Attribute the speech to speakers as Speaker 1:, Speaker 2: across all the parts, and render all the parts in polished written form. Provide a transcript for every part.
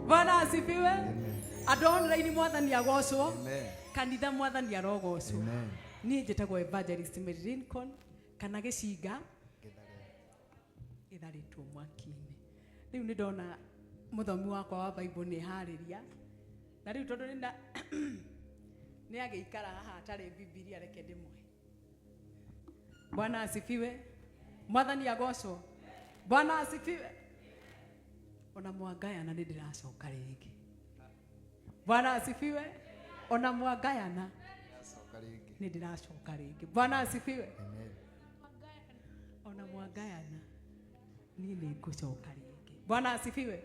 Speaker 1: Bwana asifiwe. Andũ online, Mwathani agocwo.
Speaker 2: Amen.
Speaker 1: Kanitha, Mwathani arogocwo.
Speaker 2: Amen.
Speaker 1: Niĩ njĩtagwo Evangelist Mary Lincoln kana gĩcinga gĩtharĩtwo mwaki-inĩ. Rĩu nĩ ndona mũthomi wakwa wa Bible nĩ harĩria, na rĩu tondũ nĩna nĩ agĩikara haha atarĩ Bibilia, reke ndĩmũhe. Bwana asifiwe. Mwathani agocwo. Bwana asifiwe. Ona mwangayana, nĩ ndĩracoka rĩngĩ. Bwana asifiwe. Ona mwangayana,
Speaker 2: Ndacoka rĩngĩ.
Speaker 1: nĩ ndĩracoka rĩngĩ. Bwana asifiwe.
Speaker 2: Amen.
Speaker 1: Ona mwangayana, niĩ nĩ ngũcoka rĩngĩ. Bwana asifiwe.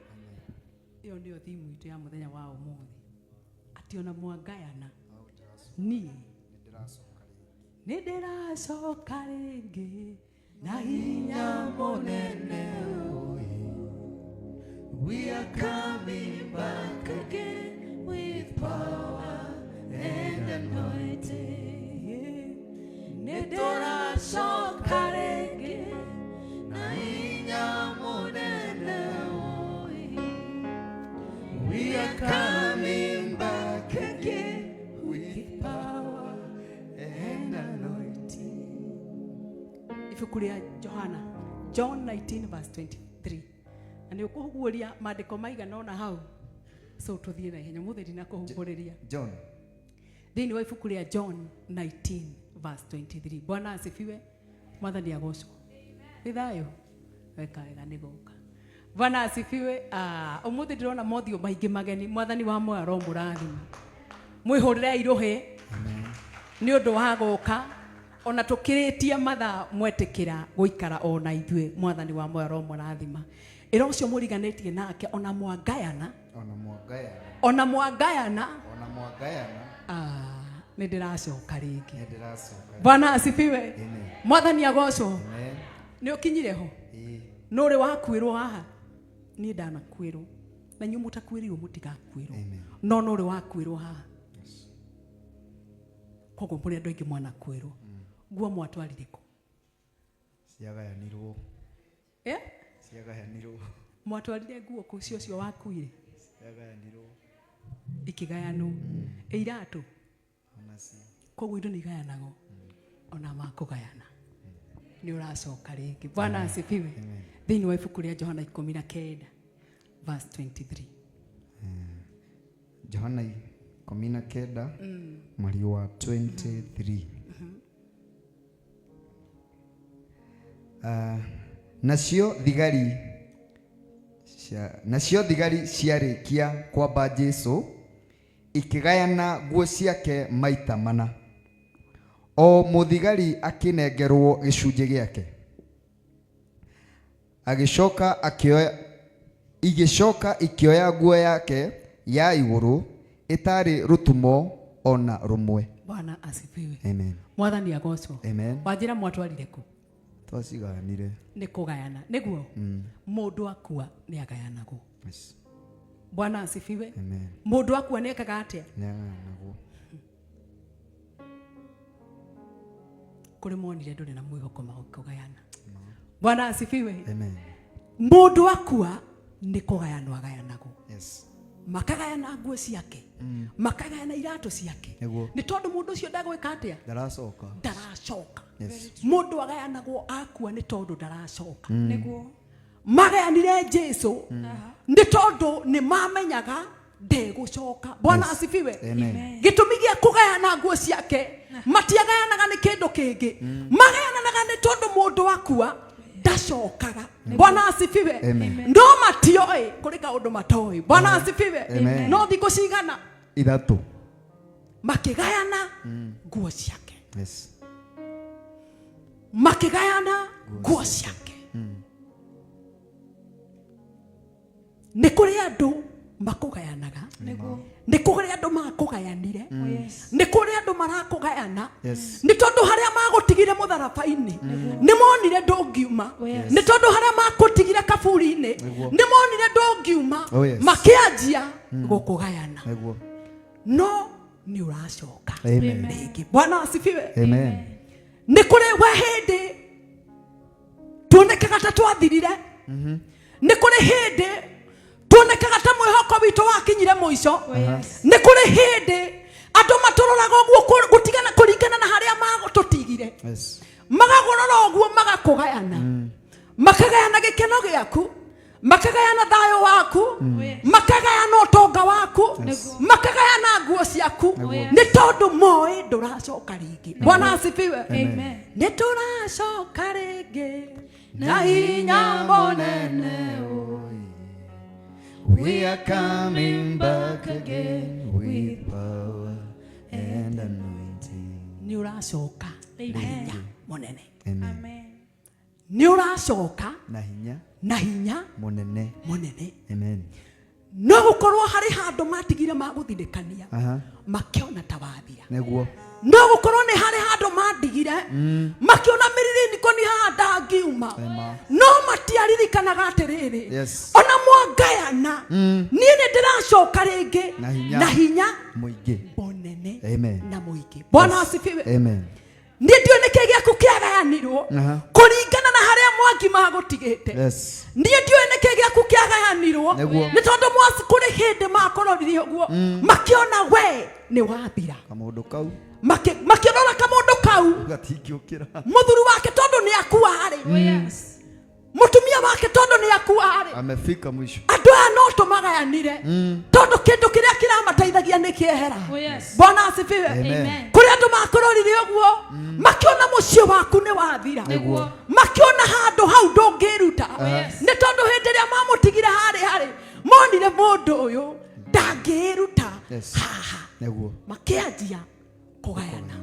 Speaker 1: Ĩyo nĩyo thimu itũ ya mũthenya wa ũmũthĩ, atĩ ona mwangayana,
Speaker 2: No ndĩracoka.
Speaker 1: niĩ
Speaker 2: Nĩ ndĩracoka rĩngĩ.
Speaker 1: Nĩ ndĩracoka rĩngĩ na hinya mũnene.
Speaker 2: We are coming back again with power and anointing.
Speaker 1: Nĩ ndĩracoka rĩngĩ
Speaker 2: Na hinya mũnene. We are coming back again with power and anointing.
Speaker 1: Ibuku rĩa Johana, John 19 verse 23, na nĩ ũkũhuguũria maandĩko maigana ũna hau, so tũthiĩ na ihenya mũthĩ, ndinakũhumbũrĩria.
Speaker 2: John.
Speaker 1: Thĩinĩ wa ibuku rĩa John 19 verse 23. Bwana asifiwe. Mwathani agocwo. Wĩ thayũ? Weka wega nĩ gũka. Bwana asifiwe. Ah, ũmũthĩ ndĩrona mothiũ maingĩ mageni. Mwathani wa muoyo aromũrathima. Mwĩhũrĩrei rũhĩ nĩ ũndũ wa gũka, ona tũkĩrĩtie mathaa, mwetĩkĩra gũikara o na ithuĩ. Mwathani wa muoyo aromũrathima. Ĩra ũcio mũriganĩtie nake, ona mwangayana,
Speaker 2: Ona mwangayana.
Speaker 1: Ona mwangayana,
Speaker 2: Ona mwangayana.
Speaker 1: Ah, nĩ ndĩracoka rĩngĩ.
Speaker 2: Nĩ ndĩracoka.
Speaker 1: Bwana asifiwe.
Speaker 2: Amen.
Speaker 1: Mwathani agocwo.
Speaker 2: Amen.
Speaker 1: Nĩ ũkinyire ho?
Speaker 2: Ĩĩ.
Speaker 1: Nũ ũrĩ wakuĩrwo haha? Niĩ ndanakuĩrwo, na inyuĩ mũtakuĩrĩirwo mũtigakuĩrwo.
Speaker 2: Amen.
Speaker 1: No nũ ũrĩ wakuĩrwo haha?
Speaker 2: Yes.
Speaker 1: Koguo mũrĩ andũ aingĩ mwanakuĩrwo. Nguo mwatwarire kũ?
Speaker 2: Ciagayanirwo.
Speaker 1: Eh?
Speaker 2: Ciagayanirwo.
Speaker 1: Mwatwarire nguo kũ cio ũcio wakuire?
Speaker 2: Ciagayanirwo.
Speaker 1: Ikĩgayanwo. Ĩ iratũ?
Speaker 2: Onacio.
Speaker 1: Koguo indo nĩ igayanagwo. Ona makũgayana, nĩ ũracoka rĩngĩ. Bwana asifiwe. Thĩinĩ wa ibuku rĩa Johana 19 verse 23.
Speaker 2: Johana 19 mweri wa 23. Ah, nacio thigari ciarĩkia kwamba Jesu, ikĩgayana nguo ciake maita mana, o mũthigari akĩnengerwo gĩcunjĩ gĩake. Agĩcoka akĩoya, igĩcoka ikĩoya nguo yake ya igũrũ ĩtarĩ rũtumo ona rũmwe.
Speaker 1: Bwana asifiwe.
Speaker 2: Amen.
Speaker 1: Mwathani agocwo.
Speaker 2: Amen.
Speaker 1: Wanjĩra mwatwarire kũ?
Speaker 2: Twacigayanire.
Speaker 1: Nĩ kũgayana nĩguo. Mũndũ akua nĩ agayanagwo.
Speaker 2: Yes.
Speaker 1: Bwana asifiwe.
Speaker 2: Amen.
Speaker 1: Mũndũ akua nĩ ekaga atĩa?
Speaker 2: Nĩ agayanagwo.
Speaker 1: Kũrĩ monire ndũrĩ na mwĩhoko, magũkũgayana. Bwana asifiwe.
Speaker 2: Amen.
Speaker 1: Mũndũ akua nĩ kũgayanwo agayanagwo. Makagayana nguo ciake, makagayana iratũ ciake. Nĩ tondũ mũndũ ũcio ndagwĩka atĩa?
Speaker 2: Ndaracoka.
Speaker 1: Ndaracoka.
Speaker 2: Yes.
Speaker 1: Mũndũ agayanagwo akua nĩ tondũ ndaracoka.
Speaker 3: Nĩguo.
Speaker 1: Magayanire Jesu nĩ tondũ nĩ mamenyaga ndegũcoka. Bwana asifiwe.
Speaker 2: Amen.
Speaker 1: Gĩtũmi gĩa kũgayana nguo ciake, matiagayanaga nĩ kĩndũ kĩngĩ, magayananaga nĩ tondũ mũndũ akua ndacokaga. Bwana asifiwe.
Speaker 2: Amen.
Speaker 1: No matioĩ, kũrĩ kaũndũ matoĩ. Bwana asifiwe.
Speaker 2: Amen.
Speaker 1: No thikũ cigana?
Speaker 2: 3.
Speaker 1: Makĩgayana nguo ciake.
Speaker 2: Yes.
Speaker 1: Makĩgayana nguo ciake. Nĩ kũrĩ andũ makũgayanaga.
Speaker 3: Nĩguo.
Speaker 1: Nĩ kũrĩ andũ makũgayanire.
Speaker 3: Oh, yes.
Speaker 1: Nĩ kũrĩ andũ marakũgayana.
Speaker 2: Yes.
Speaker 1: Nĩ tondũ harĩa magũtigire mũtharaba-inĩ nĩ monire ndũngiuma.
Speaker 3: Oh, yes.
Speaker 1: Nĩ tondũ harĩa makũtigire kaburi-inĩ
Speaker 2: Nĩguo.
Speaker 1: nĩ monire ndũngiuma.
Speaker 2: Oh, yes.
Speaker 1: Makĩanjia gũkũgayana.
Speaker 2: Nĩguo.
Speaker 1: No nĩ ũracoka
Speaker 2: Amen.
Speaker 1: rĩngĩ. Bwana asifiwe.
Speaker 2: Amen.
Speaker 1: Nĩ kũrĩ we hĩndĩ tuonekaga ta twathirire, nĩ kũrĩ hĩndĩ tuonekaga ta mwĩhoko witũ. Witũ wakinyire mũico.
Speaker 3: Oh, yes.
Speaker 1: Nĩ kũrĩ hĩndĩ andũ matũroraga ũguo gũtigana kũringana na harĩa magũtũtigire. Magagũrora ũguo, magakũgayana, makagayana gĩkeno gĩaku, makagayana thayũ waku,
Speaker 3: Oh, yes.
Speaker 1: makagayana ũtonga waku,
Speaker 3: Nĩguo.
Speaker 1: makagayana nguo ciaku,
Speaker 3: Nĩguo.
Speaker 1: nĩ tondũ moĩ ndũracoka rĩngĩ. Bwana asifiwe.
Speaker 3: Amen.
Speaker 1: Nĩ tũracoka rĩngĩ na hinya mũnene.
Speaker 2: We are coming back again with power and anointing.
Speaker 1: Nĩ ũracoka na
Speaker 3: Amen.
Speaker 1: hinya mũnene.
Speaker 2: Amen.
Speaker 3: Amen.
Speaker 1: Nĩ ũracoka
Speaker 2: Na hinya
Speaker 1: na hinya
Speaker 2: munene.
Speaker 1: mũnene.
Speaker 2: Amen.
Speaker 1: No gũkorwo harĩ handũ matigire magũthindĩkania, makĩona ta wathira.
Speaker 2: Nĩguo.
Speaker 1: No gũkorwo nĩ harĩ handũ mandigire, makĩona mĩririniko nĩ haha ndangiuma.
Speaker 2: Ema.
Speaker 1: No matiaririkanaga atĩrĩrĩ, ona mwangayana, niĩ nĩ ndĩracoka rĩngĩ
Speaker 2: Na hinya.
Speaker 1: na hinya
Speaker 2: Mũingĩ.
Speaker 1: mũnene
Speaker 2: Amen.
Speaker 1: na mũingĩ. Bwana asifiwe.
Speaker 2: Amen.
Speaker 1: Niĩ ndiũĩ nĩkĩ gĩaku kĩagayanirwo kũringana na harĩa mwangi magũtigĩte. Niĩ ndiũĩ nĩkĩ gĩaku kĩagayanirwo, nĩ tondũ mwasi kũrĩ hĩndĩ makororire ũguo, makĩona we nĩ wathira.
Speaker 2: Kamũndũ kau
Speaker 1: Makĩrora kamũndũ kau,
Speaker 2: gatingĩũkĩra.
Speaker 1: Mũthuri wake tondũ nĩ akua-rĩ,
Speaker 3: Oh, yes.
Speaker 1: mũtumia wake tondũ nĩ akua-rĩ,
Speaker 2: Amefika mwisho.
Speaker 1: Andũ aya no tũmagayanire tondũ kĩndũ kĩrĩa kĩramateithagia nĩ kĩehera.
Speaker 3: Oh, yes.
Speaker 1: Bwana asifiwe.
Speaker 2: Amen.
Speaker 3: Amen.
Speaker 1: Kũrĩ andũ makororire ũguo, makĩona mũciĩ waku nĩ wathira,
Speaker 3: Nĩguo.
Speaker 1: makĩona handũ hau ndũngĩruta,
Speaker 3: Yes.
Speaker 1: nĩ tondũ hĩndĩ ĩrĩa mamũtigire harĩ harĩ monire mũndũ ũyũ ndangĩĩruta haha.
Speaker 2: Nĩguo.
Speaker 1: Makĩanjia kũgayana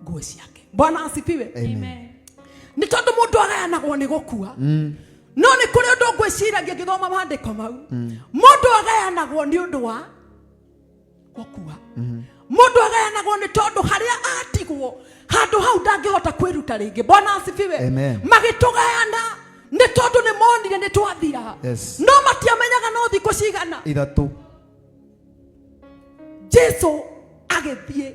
Speaker 1: nguo ciake. Bwana asifiwe.
Speaker 3: Amen.
Speaker 1: Nĩ tondũ mũndũ agayanagwo nĩ gũkua, no nĩ kũrĩ ũndũ ngwĩciragia ngĩthoma maandĩko mau. Mũndũ agayanagwo nĩ ũndũ wa gũkua. Mũndũ agayanagwo nĩ tondũ harĩa atigwo handũ hau ndangĩhota kwĩruta rĩngĩ. Bwana asifiwe.
Speaker 2: Amen.
Speaker 1: Magĩtũgayana nĩ tondũ nĩ monire nĩ twathira, no matiamenyaga no thikũ cigana.
Speaker 2: 3.
Speaker 1: Jesu agĩthiĩ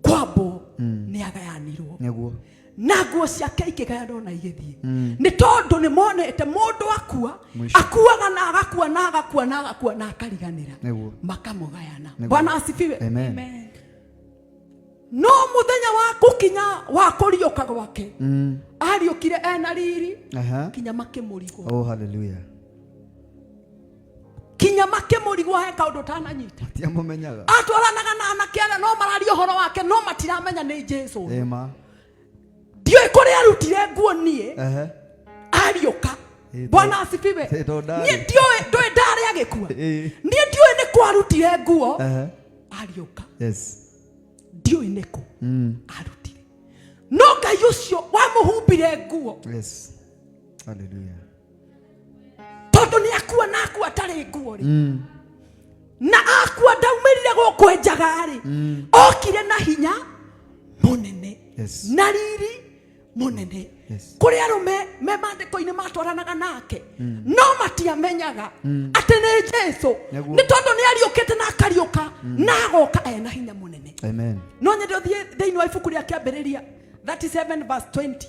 Speaker 1: kwambwo nĩ agayanirwo,
Speaker 2: Nĩguo.
Speaker 1: na nguo ciake ikĩgayanwo na igĩthiĩ, nĩ tondũ nĩ monete mũndũ akua,
Speaker 2: Mũico.
Speaker 1: akuaga na agakua na agakua na agakua na akariganĩra.
Speaker 2: Nĩguo.
Speaker 1: Makamũgayana.
Speaker 2: Nĩguo.
Speaker 1: Bwana asifiwe.
Speaker 2: Amen.
Speaker 3: Amen.
Speaker 1: No mũthenya wa gũkinya wa kũriũka gwake, ariũkire ena riri, kinya makĩmũrigwo.
Speaker 2: Oh, hallelujah.
Speaker 1: Kinya makĩmũrigwo, he kaũndũ tananyita.
Speaker 2: Matiamũmenyaga.
Speaker 1: Atwaranaga na anake arĩa no mararia ũhoro wake, no matiramenya nĩ Jesu.
Speaker 2: Ema.
Speaker 1: Ndiũĩ kũrĩa arutire nguo niĩ ariũka.
Speaker 2: Ĩ,
Speaker 1: Bwana asifiwe.
Speaker 2: Ĩ, to ndarĩ.
Speaker 1: Niĩ ndiũĩ, ndũĩ ndarĩ agĩkua. Niĩ ndiũĩ nĩ kũ arutire nguo ariũka. Ndiũĩ nĩ kũ arutire, no Ngai ũcio wamũhumbire nguo,
Speaker 2: Yes. Hallelujah.
Speaker 1: Tondũ nĩ akua na akua atarĩ nguo rĩ, na akua ndaumĩrire gũkũ njaga rĩ, okire na hinya mũnene na riri mũnene. Kũrĩ arũme me maandĩko-inĩ matwaranaga nake, no matiamenyaga atĩ nĩ Jesu,
Speaker 2: Nĩguo.
Speaker 1: nĩ tondũ nĩ ariũkĩte na akariũka na agoka ena hinya mũnene.
Speaker 2: Amen.
Speaker 1: No nyende ũthiĩ thĩinĩ wa ibuku rĩa Kĩambĩrĩria 37 verse 20.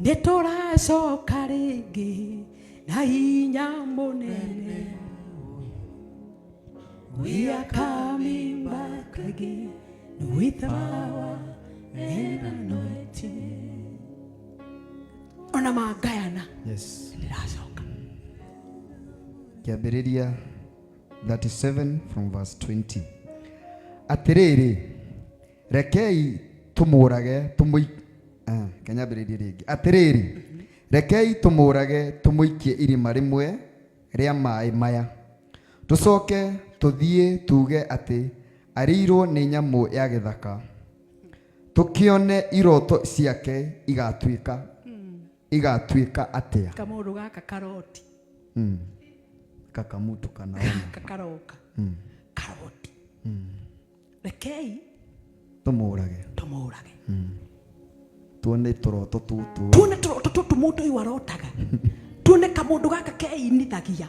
Speaker 1: Nĩ tũracoka rĩngĩ na hinya mũnene. We are coming back again with power and anointing. Ona mangayana, ndĩracoka.
Speaker 2: Kĩambĩrĩria 37 from verse 20. Atĩrĩrĩ, rekei tũmũrage tũmũi ah, kanyambĩrĩrie rĩngĩ. Atĩrĩrĩ, rekei tũmũrage tũmũikie irima rĩmwe rĩa maĩ maya, tũcoke tũthiĩ tuge atĩ arĩirwo nĩ nyamũ ya gĩthaka, tũkĩone iroto ciake igatuĩka atĩa.
Speaker 1: Kamũndũ gaka karoti.
Speaker 2: Kakamutu kanaona.
Speaker 1: Gaka karoka karoti, rekei
Speaker 2: Tũmũrage,
Speaker 1: tũmũrage,
Speaker 2: tuone tũroto tũtũ.
Speaker 1: Tuone tũroto tũtũ mũndũ ũyũ arotaga, tuone kamũndũ gaka keinithagia.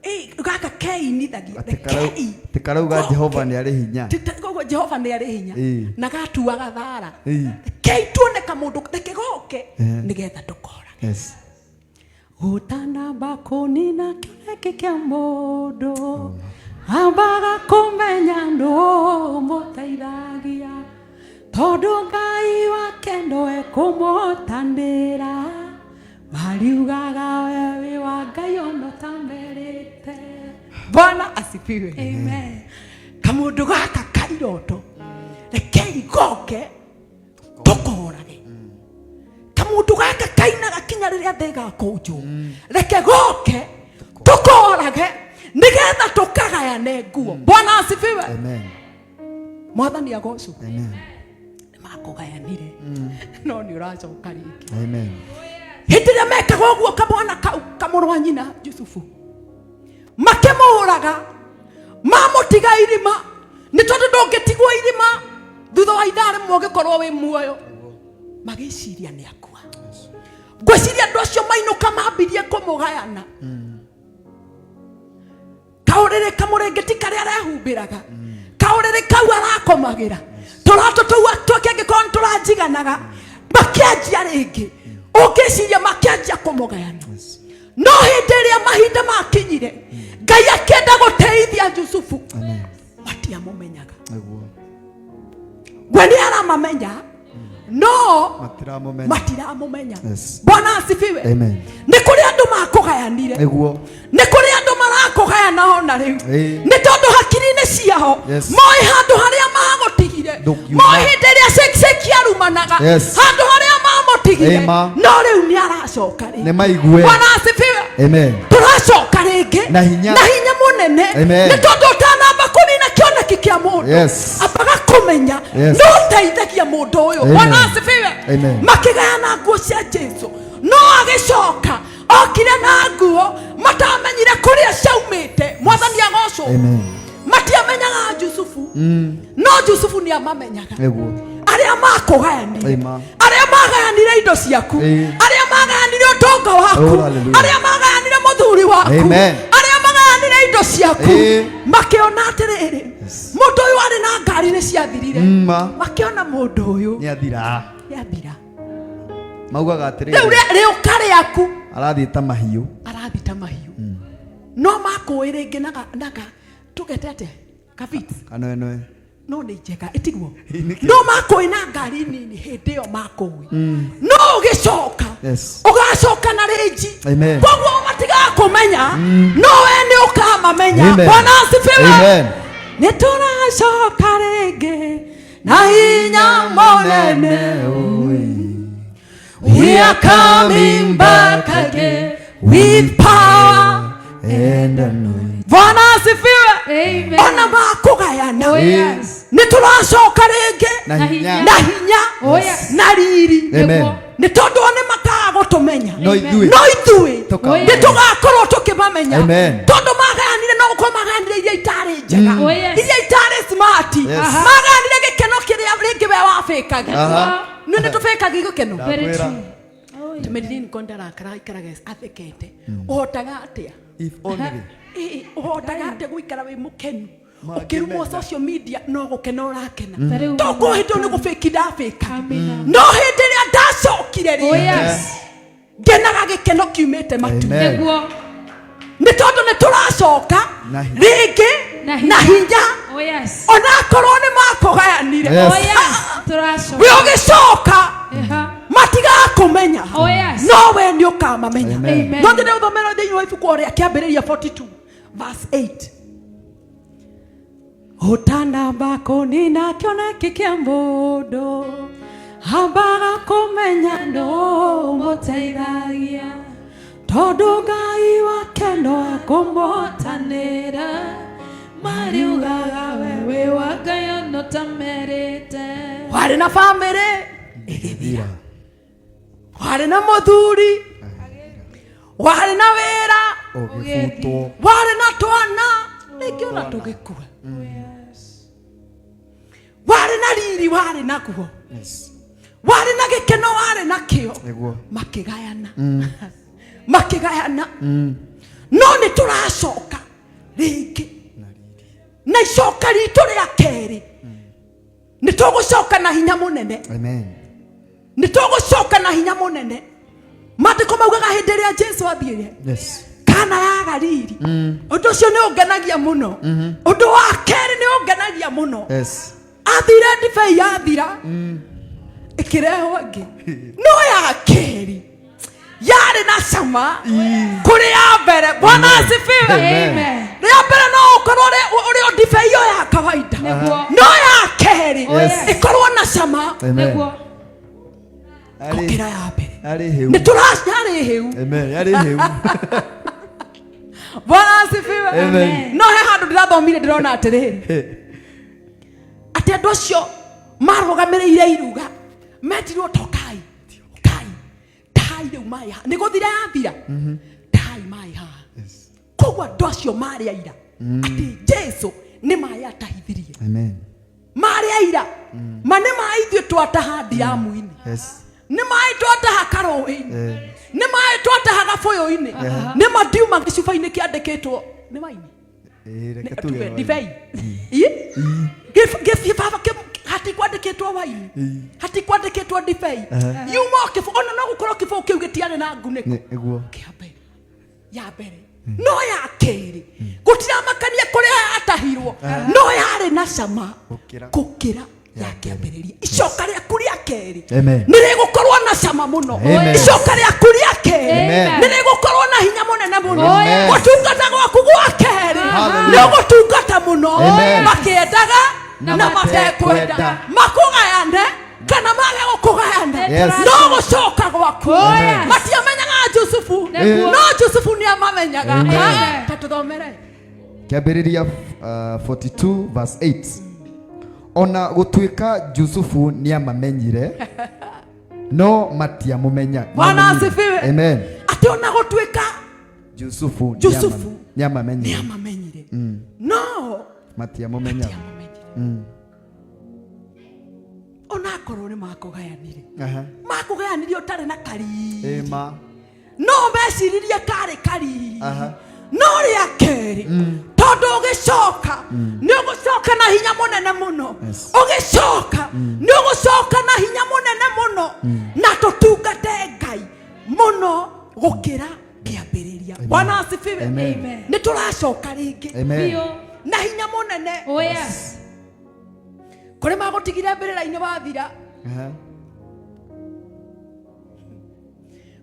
Speaker 1: Ĩ, gaka keinithagia, rekei
Speaker 2: Atĩ karauga Jehova nĩ arĩ hinya.
Speaker 1: Koguo Jehova nĩ arĩ hinya, na gatuaga thara. Rekei tuone kamũndũ, reke goke nĩgetha tũkora. Ũtanamba kũnina kĩoneki kĩa mũndũ, ambaga kũmenya nũ mũteithagia, tondũ Ngai wake ndoe kũmũtanĩra. Mariugaga we wĩ wa Ngai ona ũtamerĩte. Bwana asifiwe.
Speaker 3: Amen.
Speaker 1: Kamũndũ gaka kairoto, rekei goke tũkorage. Kamũndũ gaka kainaga kinya rĩrĩa thĩ ĩgakũnjwo, reke goke tũkorage nĩgetha tũkagayane nguo. Bwana asifiwe.
Speaker 2: Amen.
Speaker 1: Mwathani agocwo.
Speaker 2: Amen.
Speaker 1: Nĩmakũgayanire, no nĩ ũracoka rĩngĩ.
Speaker 2: Amen.
Speaker 1: Hĩndĩ ĩrĩa mekaga ũguo, kamwana kau kamũrũ wa nyina Jusufu makĩmũraga, mamũtiga irima, nĩ tondũ ndũngĩtigwo irima thutha wa ithaa rĩmwe ũgĩkorwo wĩ muoyo. Magĩciria nĩ akua. Ngwĩciria andũ acio mainũka mambirie kũmũgayana kaũrĩrĩ kamũrĩngĩti karĩa arehumbĩraga, kaũrĩrĩ kau arakomagĩra, tũratũ tũu twake angĩkorwo nĩ tũranjiganaga, makĩanjia rĩngĩ. Ũngĩciria makĩanjia kũmũgayana, no hĩndĩ ĩrĩa mahinda makinyire Ngai akĩenda gũteithia Jusufu,
Speaker 2: Amen.
Speaker 1: matiamũmenyaga.
Speaker 2: Nĩguo.
Speaker 1: Gwe nĩ aramamenya, no
Speaker 2: Matiramũmenya.
Speaker 1: Matiramũmenya.
Speaker 2: Yes.
Speaker 1: Bwana asifiwe.
Speaker 2: Amen.
Speaker 1: Nĩ kũrĩ andũ makũgayanire.
Speaker 2: Nĩguo.
Speaker 1: Nĩ kũrĩ andũ marakũgayana ona rĩu,
Speaker 2: Ĩĩ.
Speaker 1: nĩ tondũ hakiri-inĩ ciao
Speaker 2: Yes.
Speaker 1: moĩ handũ harĩa magũtigire,
Speaker 2: Ndũngiuma.
Speaker 1: moĩ hĩndĩ ĩrĩa Shakespeare arumanaga,
Speaker 2: Yes.
Speaker 1: handũ harĩa mamũtigire.
Speaker 2: Ĩma.
Speaker 1: No rĩu nĩ aracoka rĩngĩ.
Speaker 2: Nĩ maigue.
Speaker 1: Bwana asifiwe.
Speaker 2: Amen.
Speaker 1: Tũracoka rĩngĩ
Speaker 2: Na hinya.
Speaker 1: Na hinya mũnene.
Speaker 2: Amen.
Speaker 1: Nĩ tondũ ũtanamba kũnina kĩoneki kĩa mũndũ,
Speaker 2: Yes.
Speaker 1: ambaga kũmenya
Speaker 2: Yes.
Speaker 1: no ũteithagia mũndũ ũyũ.
Speaker 2: Amen.
Speaker 1: Bwana asifiwe.
Speaker 2: Amen.
Speaker 1: Makĩgayana nguo cia Jesu, no agĩcoka okire na nguo matamenyire kũrĩa ciaumĩte. Mwathani agocwo.
Speaker 2: Amen.
Speaker 1: Matiamenyaga Jusufu, no Jusufu nĩ amamenyaga.
Speaker 2: Nĩguo.
Speaker 1: Arĩa makũgayanire,
Speaker 2: Amen.
Speaker 1: arĩa magayanire indo ciaku,
Speaker 2: Ĩĩ.
Speaker 1: arĩa magayanire ũtonga waku,
Speaker 2: Oh, hallelujah.
Speaker 1: arĩa magayanire mũthuri waku,
Speaker 2: Amen.
Speaker 1: arĩa magayanire indo ciaku,
Speaker 2: Ĩĩ.
Speaker 1: makĩona atĩrĩrĩ,
Speaker 2: Yes.
Speaker 1: mũndũ ũyũ arĩ na ngari nĩ ciathirire.
Speaker 2: Ma.
Speaker 1: Makĩona mũndũ ũyũ
Speaker 2: Nĩ athira.
Speaker 1: nĩathira.
Speaker 2: Maugaga
Speaker 1: Rĩu
Speaker 2: atĩrĩrĩ.
Speaker 1: rĩũka rĩaku
Speaker 2: Arathiĩ ta mahiũ.
Speaker 1: Arathiĩ ta mahiũ, no makũĩ rĩngĩ naga tũgete atĩa kabit.
Speaker 2: Kanwenwe.
Speaker 1: No nĩ njega ĩtiguo.
Speaker 2: Ĩ, nĩkĩ?
Speaker 1: No makũĩ na ngari nini hĩndĩ ĩyo makũĩ, no ũgĩcoka,
Speaker 2: Yes.
Speaker 1: ũgacoka na rĩnji.
Speaker 2: Amen.
Speaker 1: Koguo matigakũmenya, no we nĩ ũkamamenya.
Speaker 2: Amen.
Speaker 1: Bwana asifiwe.
Speaker 2: Amen.
Speaker 1: Nĩ tũracoka rĩngĩ na hinya mũnene. We are coming back again with power
Speaker 2: and anointing.
Speaker 1: Bwana asifiwe.
Speaker 3: Amen.
Speaker 1: Ona makũgayana,
Speaker 3: Oh, yes.
Speaker 1: nĩ tũracoka rĩngĩ
Speaker 2: Na
Speaker 3: Na
Speaker 2: hinya.
Speaker 3: hinya.
Speaker 1: Na hinya
Speaker 3: Oh, yes.
Speaker 1: na riri.
Speaker 2: Amen.
Speaker 3: Nĩguo.
Speaker 1: Nĩ tondũ o nĩ makaga gũtũmenya,
Speaker 2: No ithuĩ.
Speaker 1: No ithuĩ
Speaker 2: Tũkamamenya.
Speaker 1: nĩ tũgakorwo tũkĩmamenya,
Speaker 2: Amen.
Speaker 1: tondũ magayanire, no gũkorwo magayanire iria itarĩ njega,
Speaker 3: Oh, yes.
Speaker 1: iria itarĩ smart.
Speaker 2: Yes.
Speaker 1: Magayanire gĩkeno kĩrĩa rĩngĩ we wabĩkaga.
Speaker 2: Aha.
Speaker 1: Nĩ nĩ tũbĩkaga gĩkeno.
Speaker 3: Very
Speaker 2: Ndakwĩra.
Speaker 3: true. Oh, yes.
Speaker 1: Tũmĩrini ko ndarakara aikaraga athekete, ũhotaga atĩa?
Speaker 2: If only.
Speaker 1: Ĩ, ũhotaga atĩa gũikara wĩ mũkenu
Speaker 2: Mangĩmenya.
Speaker 1: ũkĩrumwo social media, no gũkena ũrakena?
Speaker 3: Ta rĩu
Speaker 1: Tondũ hĩndĩ ĩyo nĩ gũbĩki ndabĩka,
Speaker 3: Amina.
Speaker 1: no hĩndĩ ĩrĩa ndacokire
Speaker 3: Oh,
Speaker 1: rĩ,
Speaker 3: yes.
Speaker 1: ngenaga gĩkeno kiumĩte matu.
Speaker 2: Amen.
Speaker 3: Nĩguo.
Speaker 1: Nĩ tondũ nĩ tũracoka
Speaker 2: Na hinya.
Speaker 1: rĩngĩ
Speaker 3: Na hinya.
Speaker 1: na hinya,
Speaker 3: Oh, yes.
Speaker 1: onakorwo nĩ makũgayanire.
Speaker 2: Yes.
Speaker 3: Oh, yes. Tũracoka.
Speaker 1: We ũgĩcoka,
Speaker 3: Eha.
Speaker 1: matigakũmenya,
Speaker 3: Oh, yes.
Speaker 1: no we nĩ ũkamamenya.
Speaker 2: Amen.
Speaker 3: Amen.
Speaker 1: No nyende gũthomera thĩinĩ wa ibuku o rĩa Kĩambĩrĩria 42 verse 8. Ũtanamba kũnina kĩoneki kĩa mũndũ, ambaga kũmenya nũ mũteithagia, tondũ Ngai wake no ekũmũtanĩra.
Speaker 3: Mariugaga we wĩ wa Ngai ona ũtamerĩte.
Speaker 1: Warĩ na bamĩrĩ ĩgĩthira, warĩ na mũthuri, warĩ na wĩra,
Speaker 2: Ũgĩbutwo.
Speaker 1: Warĩ na twana rĩngĩ ona tũgĩkua,
Speaker 3: Oh, yes.
Speaker 1: warĩ na riri, warĩ naguo,
Speaker 2: Yes.
Speaker 1: warĩ na gĩkeno, warĩ nakĩo.
Speaker 2: Nĩguo.
Speaker 1: Makĩgayana, makĩgayana, no nĩ tũracoka rĩngĩ
Speaker 2: Na riri.
Speaker 1: Na icoka ritũ rĩa kerĩ nĩ tũgũcoka na hinya mũnene.
Speaker 2: Amen.
Speaker 1: Nĩ tũgũcoka na hinya mũnene. Maandĩko maugaga hĩndĩ ĩrĩa Jesu athiire
Speaker 2: Yes.
Speaker 1: Kana ya Galili, ũndũ ũcio nĩ ũngenagia mũno. Ũndũ wa kerĩ nĩ ũngenagia mũno,
Speaker 2: Yes.
Speaker 1: athire ndibei yathira, ĩkĩrehwo ĩngĩ, no ya kerĩ yarĩ na cama kũrĩ ya mbere. Bwana asifiwe.
Speaker 2: Amen.
Speaker 3: Amen.
Speaker 1: Rĩa mbere no ũkorwo ũrĩ o ndibei ĩyo ya kawaida,
Speaker 3: Nĩguo.
Speaker 1: no ya kerĩ
Speaker 2: Yes.
Speaker 1: ĩkorwo na cama
Speaker 2: Amen.
Speaker 3: Nĩguo.
Speaker 1: gũkĩra ya mbere.
Speaker 2: Yarĩ hĩu.
Speaker 1: Nĩ tũrarĩ hĩu.
Speaker 2: Amen. Yarĩ hĩu.
Speaker 1: Bwana asifiwe.
Speaker 2: Amen.
Speaker 1: No he handũ ndĩrathomire, ndĩrona atĩrĩrĩ, atĩ andũ acio marũgamĩrĩire iruga metirwo, tokai kai tai rĩu maĩ haha nĩ gũthira yathira, tai maĩ haha.
Speaker 2: Yes.
Speaker 1: Koguo andũ acio marĩ aira atĩ Jesu nĩ maĩ atahithirie.
Speaker 2: Amen.
Speaker 1: Marĩ aira ma nĩ maĩ ithuĩ twataha ndiramu-inĩ,
Speaker 2: Yes.
Speaker 1: nĩ maĩ twataha karũĩ-inĩ,
Speaker 2: Eh.
Speaker 1: nĩ maĩ twataha gabũyũ-inĩ, nĩ mandiuma gĩcuba-inĩ kĩandĩkĩtwo nĩ waini.
Speaker 2: Eh, reke tuge
Speaker 1: Tuge
Speaker 2: waini.
Speaker 1: ndibei. Ĩ? Gĩbaba hatikwandĩkĩtwo waini, hatikwandĩkĩtwo ndibei, yuma o kĩbũ, ona no gũkorwo kĩbũyũ kĩu gĩtiarĩ na ngunĩko.
Speaker 2: Nĩguo.
Speaker 1: Kĩa mbere ya mbere, no ya kerĩ gũtiramakania kũrĩa yatahirwo, no yarĩ na cama
Speaker 2: Gũkĩra.
Speaker 1: gũkĩra ya kĩambĩrĩria. Icoka rĩaku rĩa kerĩ
Speaker 2: Amen.
Speaker 1: nĩ rĩgũkorwo na cama mũno.
Speaker 2: Amen.
Speaker 1: Icoka rĩaku rĩa kerĩ
Speaker 2: Amen.
Speaker 1: nĩ rĩgũkorwo na hinya mũnene mũno.
Speaker 2: Amen.
Speaker 1: Gũtungata gwaku gwa kerĩ
Speaker 2: Hallelujah.
Speaker 1: nĩ ũgũtungata mũno,
Speaker 2: Amen.
Speaker 1: makĩendaga
Speaker 3: Na
Speaker 1: na matekwenda,
Speaker 2: matekwenda.
Speaker 1: makũgayane kana mage gũkũgayana,
Speaker 2: Yes.
Speaker 1: no gũcoka gwaku.
Speaker 3: Amen.
Speaker 1: Matiamenyaga Jusufu,
Speaker 3: Nĩguo.
Speaker 1: no Jusufu nĩ amamenyaga.
Speaker 2: Amen.
Speaker 1: Ah, ta tũthomere.
Speaker 2: Kĩambĩrĩria 42 verse 8. Ona gũtuĩka Jusufu nĩamamenyire, no matiamũmenya.
Speaker 1: Bwana
Speaker 2: Mamenyire.
Speaker 1: asifiwe.
Speaker 2: Amen.
Speaker 1: Atĩ ona gũtuĩka
Speaker 2: Jusufu
Speaker 1: Jusufu
Speaker 2: nĩamamenyire,
Speaker 1: nĩ amamenyire, no
Speaker 2: matiamũmenyaga.
Speaker 1: matiamũmenyire. Onakorwo nĩ makũgayanire,
Speaker 2: Aha.
Speaker 1: makũgayanire ũtarĩ na kariri,
Speaker 2: Ĩma.
Speaker 1: no meciririe karĩ kariri,
Speaker 2: Aha.
Speaker 1: no rĩa kerĩ tondũ ũgĩcoka nĩ ũgũcoka na hinya mũnene mũno.
Speaker 2: Yes.
Speaker 1: Ũgĩcoka nĩ ũgũcoka na hinya mũnene mũno, na tũtungate Ngai mũno gũkĩra kĩambĩrĩria. Bwana asifiwe.
Speaker 2: Amen.
Speaker 3: Amen.
Speaker 1: Nĩ tũracoka rĩngĩ
Speaker 2: Amen.
Speaker 3: Biũ.
Speaker 1: na hinya mũnene.
Speaker 3: Oh yes.
Speaker 1: Kũrĩ magũtigire mbĩrĩra-inĩ wathira,
Speaker 2: Aha.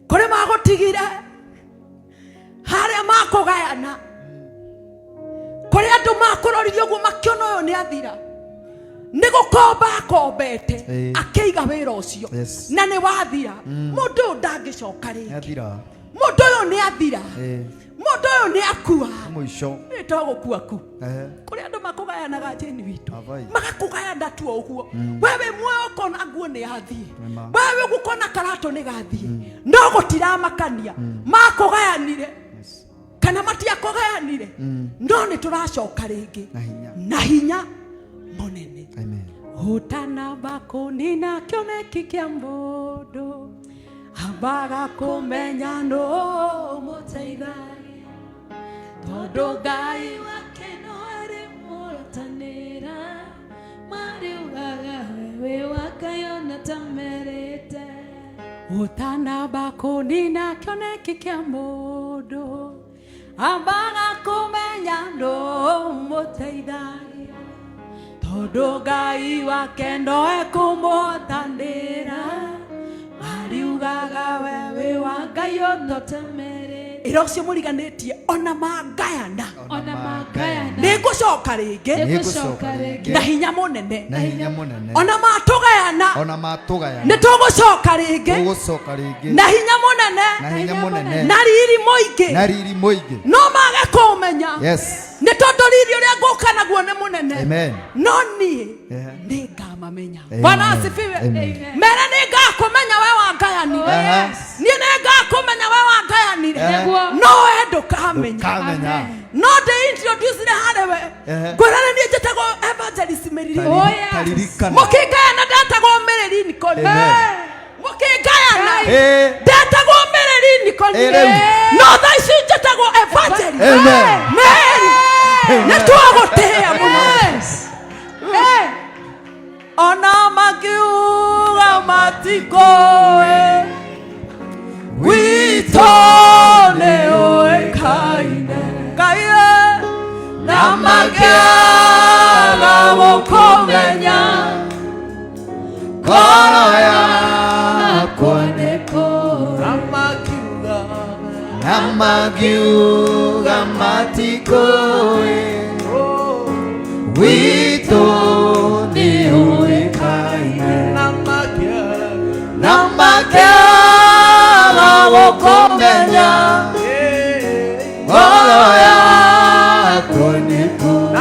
Speaker 1: kũrĩ magũtigire harĩa makũgayana, kũrĩ andũ makũroririe ũguo makĩona ũyũ nĩ athira, nĩ gũkomba akombete,
Speaker 2: Ĩĩ.
Speaker 1: akĩiga wĩra ũcio,
Speaker 2: Yes.
Speaker 1: na nĩ wathira, mũndũ ũyũ ndangĩcoka rĩngĩ.
Speaker 2: Nĩathira.
Speaker 1: Mũndũ ũyũ nĩ athira,
Speaker 2: Ĩĩ.
Speaker 1: mũndũ ũyũ nĩ akua.
Speaker 2: Mũico.
Speaker 1: Nĩ to gũkua ku.
Speaker 2: Ehe.
Speaker 1: Kũrĩ andũ makũgayanaga jeni witũ,
Speaker 2: Avai.
Speaker 1: magakũgayana tu o ũguo, wewe muoyo ũkona nguo nĩ yathiĩ,
Speaker 2: Nĩma.
Speaker 1: wewe ũgũkona karatũ nĩ gathiĩ, no gũtiramakania makũgayanire
Speaker 2: Yes.
Speaker 1: kana matiakũgayanire, no nĩ tũracoka rĩngĩ
Speaker 2: Na hinya.
Speaker 1: na hinya mũnene.
Speaker 2: Amen.
Speaker 1: Ũtanamba kũnina kĩoneki kĩa mũndũ, ambaga kũmenya nũ mũteithagia, tondũ Ngai
Speaker 3: Wake no arĩ mũrotanĩra, mariugaga we wĩ wa Ngai ona ta merĩte.
Speaker 1: Ũtanamba kũnina kĩoneki kĩa mũndũ, ambaga kũmenya nũ mũteithagia, tondũ Ngai wake no ekũmũhotanĩra, mariugaga we wĩ wa Ngai
Speaker 3: Ona ta merĩte.
Speaker 1: Ĩra ũcio mũriganĩtie, ona mangayana,
Speaker 3: Ona mangayana.
Speaker 1: nĩ ngũcoka rĩngĩ
Speaker 3: Nĩngũcoka rĩngĩ.
Speaker 1: na hinya mũnene.
Speaker 2: Na hinya mũnene.
Speaker 1: Ona matũgayana,
Speaker 2: Ona matũgayana,
Speaker 1: nĩ tũgũcoka rĩngĩ
Speaker 2: tũgũcoka rĩngĩ
Speaker 1: na hinya mũnene,
Speaker 2: na hinya mũnene,
Speaker 1: na riri mũingĩ,
Speaker 2: na riri mũingĩ.
Speaker 1: No mage kũmenya,
Speaker 2: Yes.
Speaker 1: nĩ tondũ riri ũrĩa ngũka naguo nĩ mũnene.
Speaker 2: Amen.
Speaker 1: No niĩ
Speaker 2: Yeah.
Speaker 1: nĩ ngamamenya.
Speaker 2: Amen.
Speaker 1: Bwana asifiwe.
Speaker 2: Amen.
Speaker 3: Amen.
Speaker 1: Mere nĩ ngakũmenya we wangayanire.
Speaker 3: Oh yes.
Speaker 1: Niĩ nĩ ngakũmenya we wangayanire,
Speaker 2: Eh.
Speaker 3: Nĩguo.
Speaker 1: no we ndũkamenya.
Speaker 2: Ndũkamenya.
Speaker 3: Amen.
Speaker 1: No ndĩ introduce harĩ we,
Speaker 2: Ehe.
Speaker 1: ngwĩra nĩ niĩ njĩtagwo evangelist Mĩriri.
Speaker 3: Oh, yes.
Speaker 2: Taririkana.
Speaker 1: Mũkĩngayana ndetagwo Mĩrĩri Nikoni.
Speaker 2: Amen.
Speaker 1: Mũkĩngayana
Speaker 2: Eh.
Speaker 1: ndetagwo Mĩrĩri Nikoni,
Speaker 2: Eh, rĩu.
Speaker 1: no thaa ici njĩtagwo evangelist
Speaker 2: Amen.
Speaker 1: Mary. Nĩ twagũtĩĩa mũno.
Speaker 3: Yes. Hey.
Speaker 1: Ona makiuga matikoe.
Speaker 2: We
Speaker 1: Witũ nĩ ũĩkaine Ngai na makĩaga gũkũmenya
Speaker 2: Ngoro yakwa
Speaker 3: nĩ kũũĩ
Speaker 2: na magiuga matikũĩ witũ nĩ ũĩkaine na makĩaga gũkũmenya ngoro yakwa nĩ kũũĩ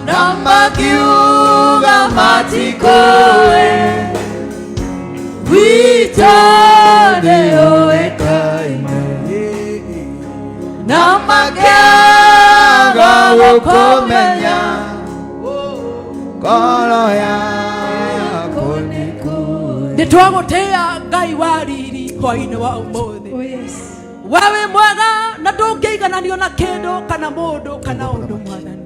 Speaker 2: na makiuga matikũĩ witũ nĩ ũĩkaine na makĩaga gũkũmenya ngoro yakwa nĩ kũũĩ.
Speaker 1: Nĩ twagũtĩĩa Ngai wa riri hwainĩ wa ũmũthĩ.
Speaker 3: Oh yes.
Speaker 1: We wĩ mwega na ndũngĩigananio na kĩndũ kana mũndũ kana ũndũ mwathani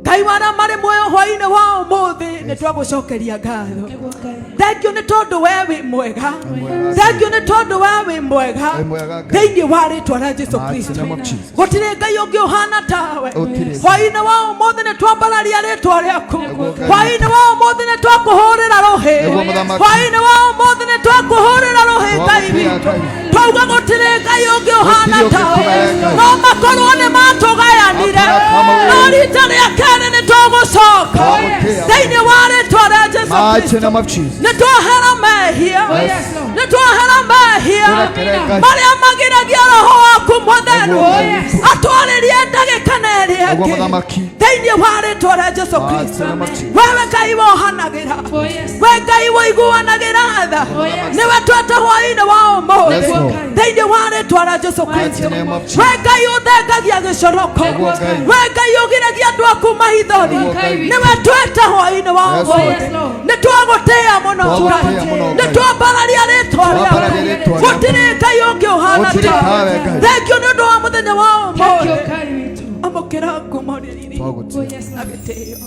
Speaker 1: Ngai wa arĩa marĩ muoyo hwainĩ wa ũmũthĩ nĩ twagũcokeria ngatho.
Speaker 3: Nĩguo Ngai.
Speaker 1: Thengio nĩ tondũ we wĩ mwega.
Speaker 2: Mwega.
Speaker 1: Thengio nĩ tondũ we wĩ mwega
Speaker 2: Wĩ mwega Ngai.
Speaker 1: thĩinĩ wa rĩtwa rĩa Jesu
Speaker 2: Mighty
Speaker 1: Kristo.
Speaker 2: name of Jesus.
Speaker 1: Gũtirĩ Ngai ũngĩ ũhana tawe.
Speaker 2: Gũtirĩ.
Speaker 1: Hwainĩ wa ũmũthĩ nĩ twambararia rĩtwa rĩaku.
Speaker 2: Nĩguo Ngai.
Speaker 1: Hwainĩ wa ũmũthĩ nĩ twakũhũrĩra rũhĩ.
Speaker 2: Nĩguo Mũthamaki.
Speaker 1: Hwainĩ wa ũmũthĩ nĩ twakũhũrĩra rũhĩ Ngai
Speaker 2: Twagũtĩĩa
Speaker 1: witũ.
Speaker 2: Ngai.
Speaker 1: Twauga gũtirĩ Ngai ũngĩ ũhana
Speaker 2: Gũtirĩ ũngĩ
Speaker 1: tawe.
Speaker 2: tiga Ngai.
Speaker 1: No makorwo nĩ matũgayanire.
Speaker 2: Makoma
Speaker 1: No rita rĩa kerĩ nĩ tũgũcoka.
Speaker 2: Twagũtĩĩa.
Speaker 1: Thĩinĩ wa rĩtwa rĩa Jesu
Speaker 2: Mighty
Speaker 1: Kristo.
Speaker 2: name of Jesus.
Speaker 1: Nĩ twahera mehia.
Speaker 3: Oh yes, Lord.
Speaker 1: Nĩ twahera mehia
Speaker 2: Tũrekere Ngai.
Speaker 1: marĩa magiragia roho waku mũtheru
Speaker 2: Nĩguo
Speaker 3: Oh yes.
Speaker 1: atwarĩrie ndagĩka na ĩrĩa
Speaker 2: Nĩguo
Speaker 1: ĩngĩ
Speaker 2: Mũthamaki.
Speaker 1: thĩinĩ wa rĩtwa rĩa Jesu
Speaker 2: Mighty
Speaker 1: Kristo.
Speaker 2: name of Jesus.
Speaker 1: Wewe Ngai wohanagĩra,
Speaker 3: Oh yes.
Speaker 1: we Ngai woiguanagĩra tha,
Speaker 3: Oh yes.
Speaker 1: nĩwe twete hwainĩ wa ũmũthĩ
Speaker 2: Yes, Lord.
Speaker 1: thĩinĩ wa rĩtwa rĩa Jesu
Speaker 2: Mighty
Speaker 1: Kristo.
Speaker 2: name of
Speaker 1: We
Speaker 2: Jesus.
Speaker 1: Ngai ũthengagia gĩcoroko,
Speaker 2: Nĩguo Ngai.
Speaker 1: we Ngai ũgiragia andũ aku mahithori,
Speaker 2: Nĩguo Ngai.
Speaker 1: nĩwe twete hwainĩ wa
Speaker 2: Yes,
Speaker 1: ũmũthĩ.
Speaker 2: Lord.
Speaker 3: Yes, Lord.
Speaker 1: Nĩ twagũtĩĩa mũno
Speaker 2: Twagũtĩĩa
Speaker 1: Ngai.
Speaker 2: mũno
Speaker 1: Nĩ
Speaker 2: Ngai.
Speaker 1: twambararia rĩtwa
Speaker 2: Twambararia
Speaker 1: rĩaku.
Speaker 2: rĩtwa rĩaku.
Speaker 1: Gũtirĩ Ngai ũngĩ ũhana
Speaker 2: Gũtirĩ
Speaker 1: tawe.
Speaker 2: tawe, Ngai.
Speaker 1: Thengio nĩ ũndũ wa mũthenya wa
Speaker 3: Thank you
Speaker 1: ũmũthĩ.
Speaker 3: Ngai witũ.
Speaker 1: Amũkĩra ngumo rĩrĩ
Speaker 3: Oh
Speaker 2: Twagũtĩĩa.
Speaker 3: yes,
Speaker 1: na
Speaker 3: Lord.
Speaker 1: gĩtĩo.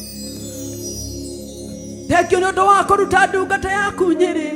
Speaker 1: Thengio nĩ ũndũ wa kũruta ndungata yaku Nyĩrĩ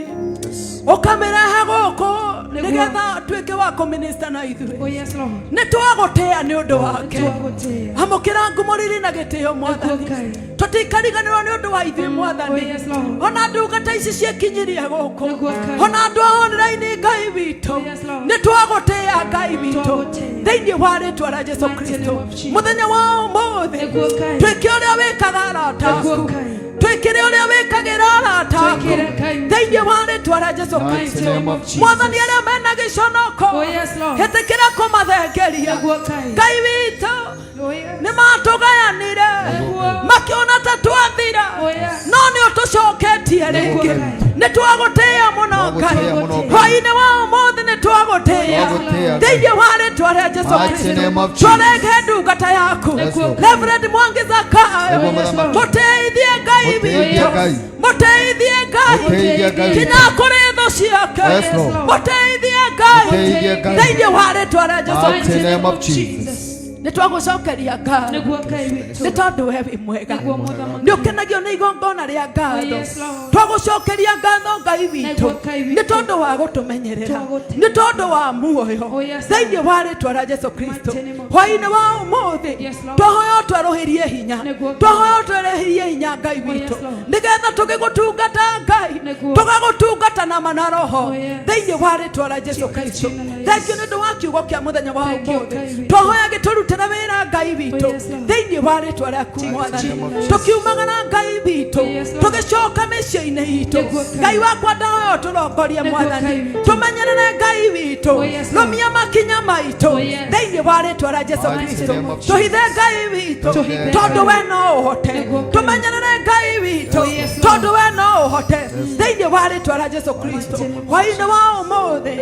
Speaker 1: ũkamĩrehe gũkũ nĩgetha tuĩke wa kũminista na
Speaker 3: Oh
Speaker 1: ithuĩ.
Speaker 3: yes, Lord.
Speaker 1: Nĩ twagũtĩĩa nĩ ũndũ wake.
Speaker 3: Twagũtĩĩa.
Speaker 1: Amũkĩra ngumo rĩrĩ na gĩtĩo mwathani.
Speaker 3: Nĩguo Ngai.
Speaker 1: Tũtikariganĩrwo nĩ ũndũ wa ithuĩ
Speaker 3: Oh
Speaker 1: mwathani.
Speaker 3: yes, Lord.
Speaker 1: Ona ndungata ici ciĩkinyirie gũkũ.
Speaker 3: Nĩguo Ngai.
Speaker 1: Ona andũ a online Ngai witũ.
Speaker 3: Oh yes, Lord.
Speaker 1: Nĩ twagũtĩĩa Ngai witũ
Speaker 3: Twagũtĩĩa.
Speaker 1: thĩinĩ wa rĩtwa rĩa Jesu
Speaker 3: Mighty
Speaker 1: Kristo.
Speaker 3: name of Jesus.
Speaker 1: Mũthenya wa ũmũthĩ
Speaker 3: Nĩguo Ngai.
Speaker 1: twĩke ũrĩa wĩkaga arata
Speaker 3: Nĩguo
Speaker 1: aku.
Speaker 3: Ngai.
Speaker 1: Twĩkĩre ũrĩa wĩkagĩra arata aku
Speaker 3: Twĩkĩre Ngai witũ.
Speaker 1: thĩinĩ wa rĩtwa rĩa Jesu
Speaker 2: Mighty
Speaker 1: Kristo.
Speaker 2: name of Jesus.
Speaker 1: Mwathani arĩa mena gĩconoko
Speaker 3: Oh yes, Lord.
Speaker 1: ĩtĩkĩra kũmathengeria.
Speaker 3: Nĩguo Ngai.
Speaker 1: Ngai witũ
Speaker 3: Oh yes.
Speaker 1: nĩ matũgayanire
Speaker 3: Nĩguo.
Speaker 1: makĩona ta twathira
Speaker 3: Oh yes.
Speaker 1: no nĩ ũtũcoketie rĩngĩ.
Speaker 3: Ngai.
Speaker 1: Nĩ twagũtĩĩa mũno Ngai.
Speaker 2: Twagũtĩĩa mũno Ngai.
Speaker 1: Hwainĩ wa ũmũthĩ nĩ twagũtĩĩa
Speaker 2: Twagũtĩĩa Ngai.
Speaker 1: thĩinĩ wa rĩtwa rĩa Jesu
Speaker 2: Mighty
Speaker 1: Kristo.
Speaker 2: name of Jesus.
Speaker 1: Twarenge ndungata yaku
Speaker 2: Yes, Lord.
Speaker 1: Reverend Mwangi Zakayo,
Speaker 2: Nĩguo Mũthamaki.
Speaker 1: mũteithie Ngai
Speaker 2: Mũteithie
Speaker 1: witũ,
Speaker 2: Ngai.
Speaker 1: mũteithie Ngai
Speaker 2: Mũteithie Ngai.
Speaker 1: kinya kũrĩ thũ ciake,
Speaker 2: Yes, Lord.
Speaker 1: mũteithie Ngai
Speaker 2: Mũteithie Ngai.
Speaker 1: thĩinĩ wa rĩtwa rĩa Jesu
Speaker 2: Mighty
Speaker 1: Kristo.
Speaker 2: name of Jesus.
Speaker 1: Nĩ twagũcokeria ngatho
Speaker 3: Nĩguo Ngai witũ.
Speaker 1: nĩ tondũ we wĩ mwega.
Speaker 3: Nĩguo Mũthamaki.
Speaker 1: Nĩ ũkenagio nĩ igongona rĩa ngatho.
Speaker 3: Oh, yes, Lord.
Speaker 1: Twagũcokeria ngatho Ngai witũ
Speaker 3: Nĩguo Ngai witũ.
Speaker 1: nĩ tondũ wa gũtũmenyerera,
Speaker 3: Twagũtĩĩa.
Speaker 1: nĩ tondũ wa muoyo
Speaker 3: Oh, yes, Lord.
Speaker 1: thĩinĩ wa rĩtwa rĩa Jesu Kristo.
Speaker 3: Mighty name of
Speaker 1: Hwainĩ wa ũmũthĩ
Speaker 3: Yes, Lord.
Speaker 1: twahoya ũtwerũhĩrie hinya,
Speaker 3: Nĩguo Ngai.
Speaker 1: twahoya ũtwerũhĩrie hinya Ngai
Speaker 3: Oh, yes,
Speaker 1: witũ
Speaker 3: Lord.
Speaker 1: nĩgetha tũgĩgũtungata Ngai
Speaker 3: Nĩguo.
Speaker 1: tũgagũtungata na mana roho
Speaker 3: Oh, yes.
Speaker 1: thĩinĩ wa rĩtwa rĩa Jesu
Speaker 3: Katika
Speaker 1: Kristo.
Speaker 3: jina la Yesu.
Speaker 1: Thengio nĩ ũndũ wa kiugo kĩa mũthenya wa
Speaker 3: Thank you,
Speaker 1: ũmũthĩ.
Speaker 3: Ngai witũ.
Speaker 1: Twahoya gĩtũrutĩre wĩra Ngai witũ
Speaker 3: Oh, yes, Lord.
Speaker 1: thĩinĩ wa rĩtwa rĩaku mwathani.
Speaker 3: jina la Yesu.
Speaker 1: Tũkiumagara Ngai witũ
Speaker 3: Oh, yes, Lord.
Speaker 1: tũgĩcoka mĩciĩ-inĩ itũ
Speaker 3: Nĩguo Ngai.
Speaker 1: Ngai wakwa ndahoya ũtũrongorie
Speaker 3: Nĩguo
Speaker 1: mwathani,
Speaker 3: Ngai witũ.
Speaker 1: tũmenyerere Ngai witũ,
Speaker 3: Oh, yes, Lord.
Speaker 1: rũmia makinya maitũ
Speaker 3: Oh, yes.
Speaker 1: thĩinĩ wa rĩtwa rĩa Jesu
Speaker 2: Mighty
Speaker 1: Kristo.
Speaker 2: name of Jesus.
Speaker 1: Tũhithe Ngai witũ
Speaker 2: Tũhithe
Speaker 1: tondũ we no ũhote.
Speaker 3: Nĩguo Ngai.
Speaker 1: Tũmenyerere Ngai witũ
Speaker 3: Oh, yes, Lord.
Speaker 1: tondũ we no ũhote thĩinĩ wa rĩtwa rĩa Jesu Kristo.
Speaker 3: name of
Speaker 1: Hwainĩ wa ũmũthĩ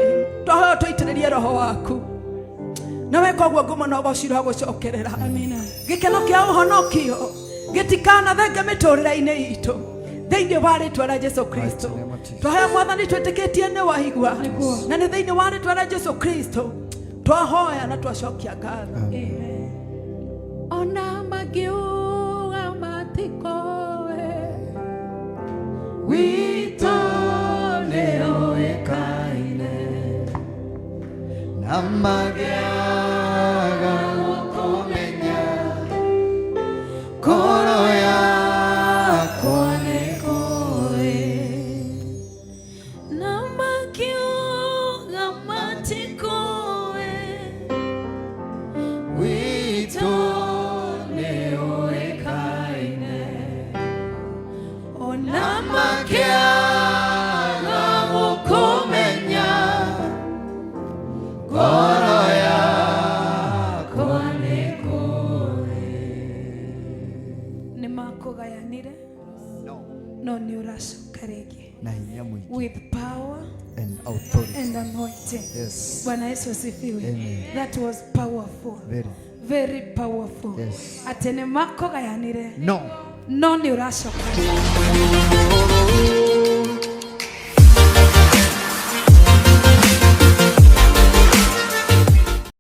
Speaker 1: twahoya tũitĩrĩrie roho waku na weka ũguo ngumo na ũgoci gũcokerera.
Speaker 3: Amina.
Speaker 1: Gĩkeno kĩa ũhonokio gĩtikanathenge mĩtũrĩre-inĩ itũ thĩinĩ wa rĩtwa rĩa Jesu Kristo.
Speaker 2: Mighty name of Jesus.
Speaker 1: Twahoya mwathani twĩtĩkĩtie nĩ waigua
Speaker 3: Nĩguo.
Speaker 1: na nĩ thĩinĩ wa rĩtwa rĩa Jesu Kristo twahoya na twacokia ngatho.
Speaker 3: Amen.
Speaker 1: Ona magiuga matikoe
Speaker 2: Witũ nĩ ũĩkaine. Na magĩaga gũkũmenya, ngoro yakwa
Speaker 3: nĩkũĩ na makiuga matikũĩ
Speaker 2: witũ
Speaker 3: nĩũĩkaine ona
Speaker 2: makĩaga gũkũmenya, ngoro yakwa
Speaker 3: nĩkũĩ. Nĩ makũgayanire no nĩ ũracoka rĩngĩ
Speaker 2: na hinya mũingĩ
Speaker 3: with power
Speaker 2: and authority.
Speaker 3: And anointing.
Speaker 2: Yes.
Speaker 3: Bwana Yesu asifiwe.
Speaker 2: Amen.
Speaker 3: That was powerful.
Speaker 2: Very.
Speaker 3: Very powerful.
Speaker 2: Yes.
Speaker 3: Atĩ nĩ makũgayanire
Speaker 2: No.
Speaker 3: no nĩ ũracoka.